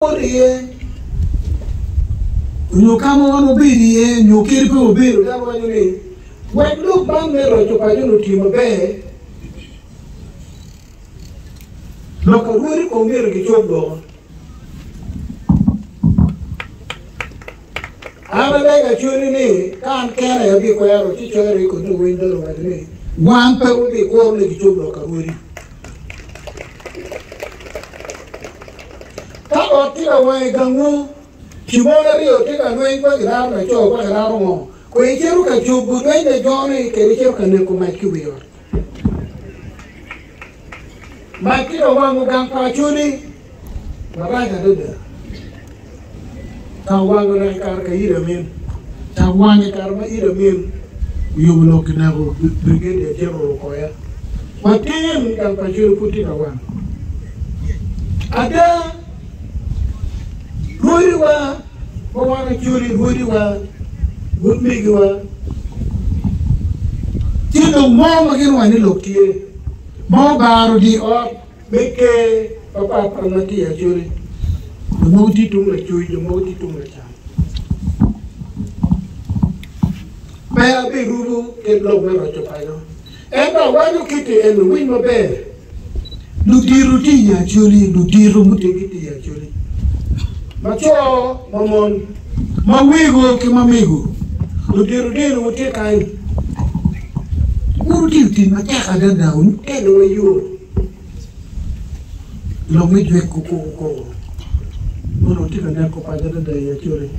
Wawoto iye, nyo ka ma wan wabedo iye, nyo kadi pe wabedo, dano waco ni, 'Wek lok man me roco paco-ni oti maber, lok pa rwodi kong myero gicob woko. An alego acwali ni, ka an kena aye abikwero, ci coyo rekod ni winy dong owaco ni, 'Wan pe wabikuro ni gicob lok pa rwodi. Ka ot tye ka wang i gangwu, ci mon aryo tye ka lweny kwa gilaro laco kwa gilaro ngo, kwe icito ka cobo lweny me jone kede icito ka neko mac ki wi ot. Mac tye ka wango gang pa Acholi marac adada. Cak wango lok i kare ka Idi Amin. Cak wango i kare ma Idi Amin oyubo lok kineko Brigadier General Okoya. Matin gang pa Acholi pud tye ka wang. Ada, rwodiwa ma wan Acholi, rwodiwa, utmegiwa, tye lok mo ma gin owaco ni lok tye ma obaro dye ot me ker mapat pat ma tye i Acholi. Jo mogo tye tung lacuc, jo mogo tye tung lacam. Pe abirubo kit lok me roco paco. Ento awaco kiti eni, wuwiny maber, ludito tye i Acholi, ludito muteggi tye i Acholi, ma co, ma mon, ma wego ki ma mego. Ludito dini wutye kany, wun wutiyo tic matek adada, wutelo wa yo lok me jweko koko koko, onongo tye ka neko paco adada i Acholi.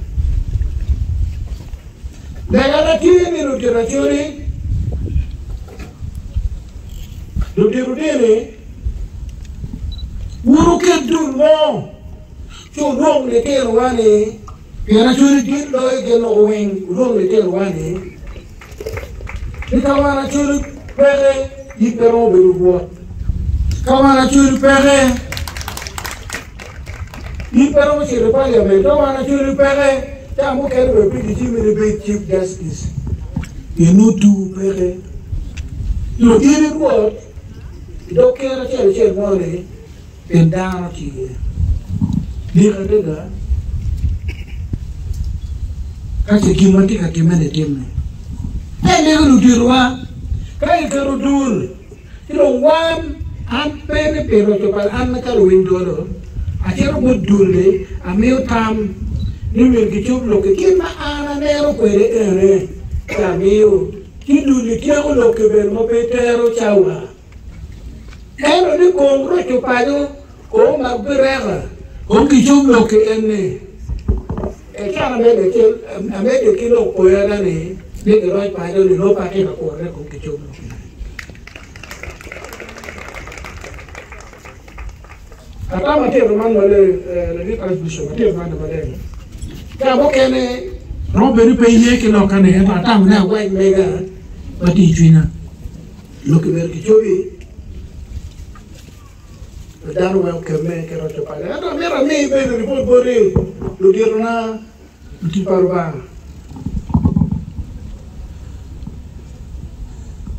Legana tye ni ludito Acholi, ludito dini, wun wuket dul mo ci wulwong litinowa ni, pien Acholi dit loyo gin loko weng, wulwong litinowa ni, ni ka wan Acholi peke, in pe romo bedo rwot. Ka wan Acholi peke, In pe romo cito i paliament ka wan Acholi peke, ca mukene bene pe gicimi ni ibed Chief Justice pien nongo tuwu peke. Nyo in i Rwot i dog ker acel acel mo ni pien dano tye iye. Lik adada ka ce gin ma tye ka timme-ni timme. Ka ilego luditowa, ka iketo dul Ci dong wan, an pe me pito co pa an macalo owiny dolo, acito bot dul-li, amiyo tam ni myero gicob lok-ki kit ma an aneno kwede ene, ci amiyo, ci dul-li tyeko lok-ki bene ma pe tero cawa. Ento ni kong roco paco, kong omak bireka, kong gicob lok-ki ene. Eka amedde ki lok poyana ni, ni giroc paco-ni, nongo pe atye ka kurone kong gicob lok-ki. Atamo atito man maleng, ladit Archbishop, atito man maleng. Ka mukene romo bedo ni pe iye ki lokka ni, ento atamo ni awac mega ma tye i cwinya. Lokki myero kicobi, wek dano wek okemme ki roco paco. Ento amito ami bedo ripot boti, luditona. Lutic pa Lubanga.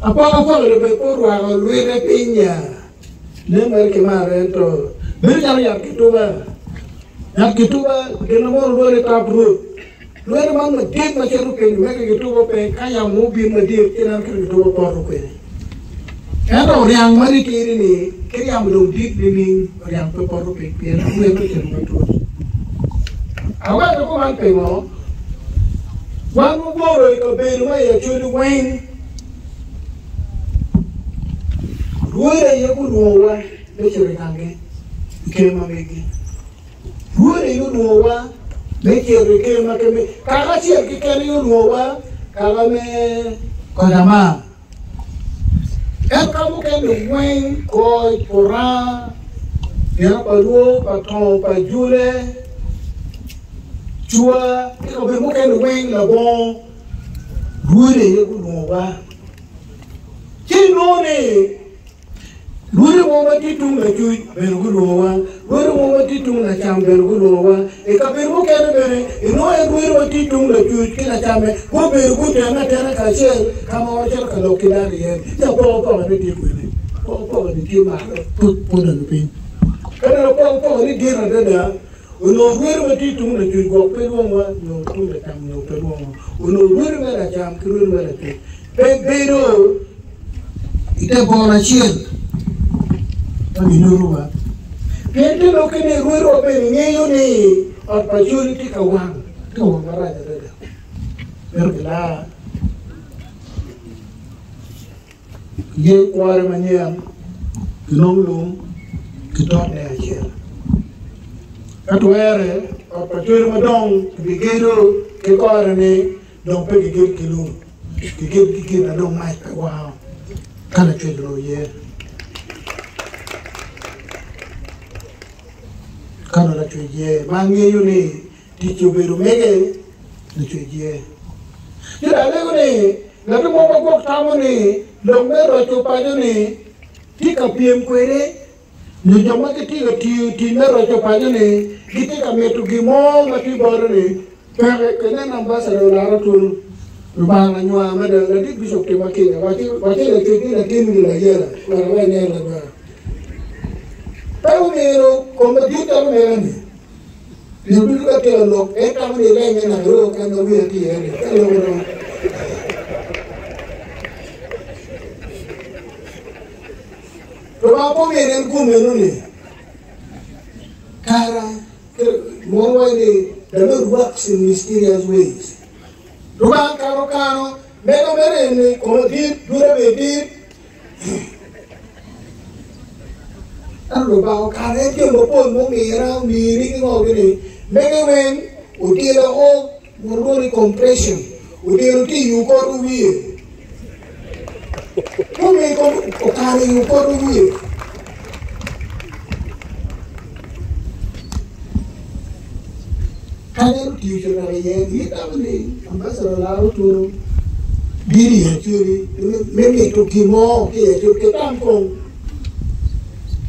Apokapoka bene pe orwako lwite piny ya, nen mere ki malo ento bedo calo yat kituba. Yat kituba gin ma mono lwongo ni tap root. Lwete man madit ma cito piny weko kituba pe ka yamo mo obin madit ci ineno kit ma kituba poto kwede. Ento oryang ma titidi-ni ki ryamo dong dit nining? Oryang pe poto piny pien lwete ocito matut. Awaco kuman pingo? Wan wabworo i kabedo ma i Acholi weng. Rwodi aye gulwongowa me cito i ganggi i ker ma megi. Rwodi aye olwongowa me cito i ker ma megi. Kaka acel keken aye olwongowa, kaka me Kojamar. Ento ka mukene weng, koc, oranga, gino pa lwo, pa tongo, pa jule, cwa, ki kabedo mukene weng labongo rwodi aye gulwongowa. Ci inongo ni Rwodi mo ma tye tung lacuc bene gulwongowa, rwodi mo ma tye tung lacam bene gulwongowa. I kabedo mukene bene, inongo en rwodi ma tye tung lacuc ki lacamme gubedo gutene atena kacel ka ma wacito ka lok ki dano iye. Ci apokapoka-ni tye kwene? Apokapoka-ni tye malo, pud odonyo piny. Ka dong apokapoka-ni dit adada. Onongo rwede ma tye tung lacuc gwok pe lwongwa nyo tung lacam nyo pe lwongwa. Onongo rwede me lacam ki rwede me lacuc pe bedo i te boro acel ma ginyutowa. Pien te lokke ni rwedewa bene ngeyo ni ot pa Acholi tye ka wang, tye ka wang marac adada. Mito gilar. Ye kware manyen, kinong lum, kitotne acel. Ka twere, ot pa cwero madong kibigedo ki kore-ni dong pe kigedo ki lum, kigedo ki gin ma dong mac pe wango ka lacwec onongo ye. Ka dong lacwec ye, ma angeyo ni Ticce obedo mege lacwec ye. Ci dong alego ni ngati mo ma gwok tamo ni lok me roco paco-ni tye ka pyem kwede nyo jo ma gitye ka tiyo tic me roco paco-ni gitye ka mito gin mo ma tye bote-ni peke. Kenen ambassador olaro tunu Lubanga lanywar mada ladit bishop tima kica wacci lacwec ni latinni layela wek awe inen lanywar. Pe omyero kom madit calo mega-ni. Nyo ducu ka tye ka lok, en tamo ni elenge naka yoo kany ma wiye tye iye-ni. Ka loko dong. Lubanga pe omyero en gum eno-ni. Kara, mono waco ni, The Lord works in mysterious ways. Lubanga kara okano mego mere eni kome dit, dude bene dit. Ento Lubanga okano en jami mapol mumira, omiri ki ngo gini, mege weng odilo o walwongo ni compression, odilo tye i okoto wiye, mumiyo okano i okoto wiye. Ka en otiyo cunaka iye, gitamo ni ambassador laro tunu bino i Acholi me mito gin mo ki i Acholi. Kitam kong,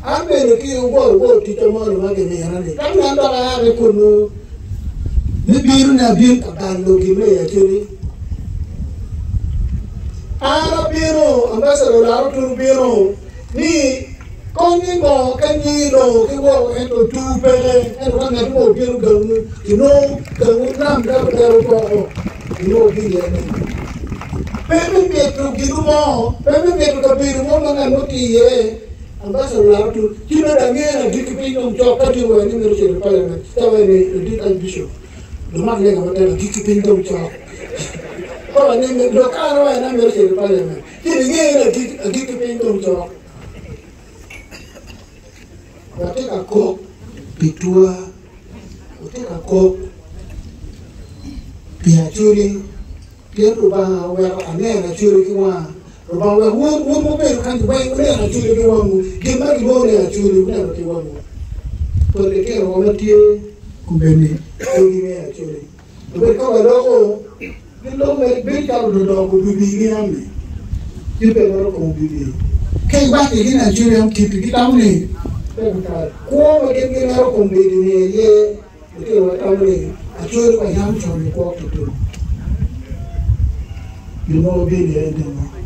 an bene ki ogoro goro ticca moni ma gimina-ni, tam ni an dok aa ki kunnu me bino ni abin ka balo gin me i Acholi. An abino, ambassador laro tunu bino ni Konnye ngo ka nyingi longo ki woko ento tur peke? Ento ka ngat mo obino gangwu, inongo gangwu nam dok otero poko, inongo obino iye nene. Pe me mito ginu mo, pe me mito kabedo mo ma ngat mo tye iye. Ambassador olaro tur, ci nongo dong angeyo ni agikki piny dong cok ka tye wa ni mito cito i parliament, ca wa ni ladit Archbishop lumak lega matek agikki piny dong cok. Ka wa ni lok an wa ni amito cito i parliament, ci ingeyo ni agikki piny dong cok. Watye ka kok pi tua, watye ka kok pi Acholi, pien Lubanga oweko aneno Acholi ki wanga. Lubanga oweko wun, wun wubedo kany weng wuneno Acholi ki wangwu, gin ma gilwongo ni Acholi wuneno ki wangwu. Pol litinowa ma tye kombeddi pe gingeyo Acholi. Obedo ka waloko, giloko mere bedo calo ododoko obibi ami, ci pe roto kom obibi. Ka iwacci gin acel yam kiti, gitamo ni pe kakare. Kwo ma gin gineno kombeddi-ni aye litino ma tamo ni acel wa yam con i kwo tutunu. Gin ma wabino iye enini.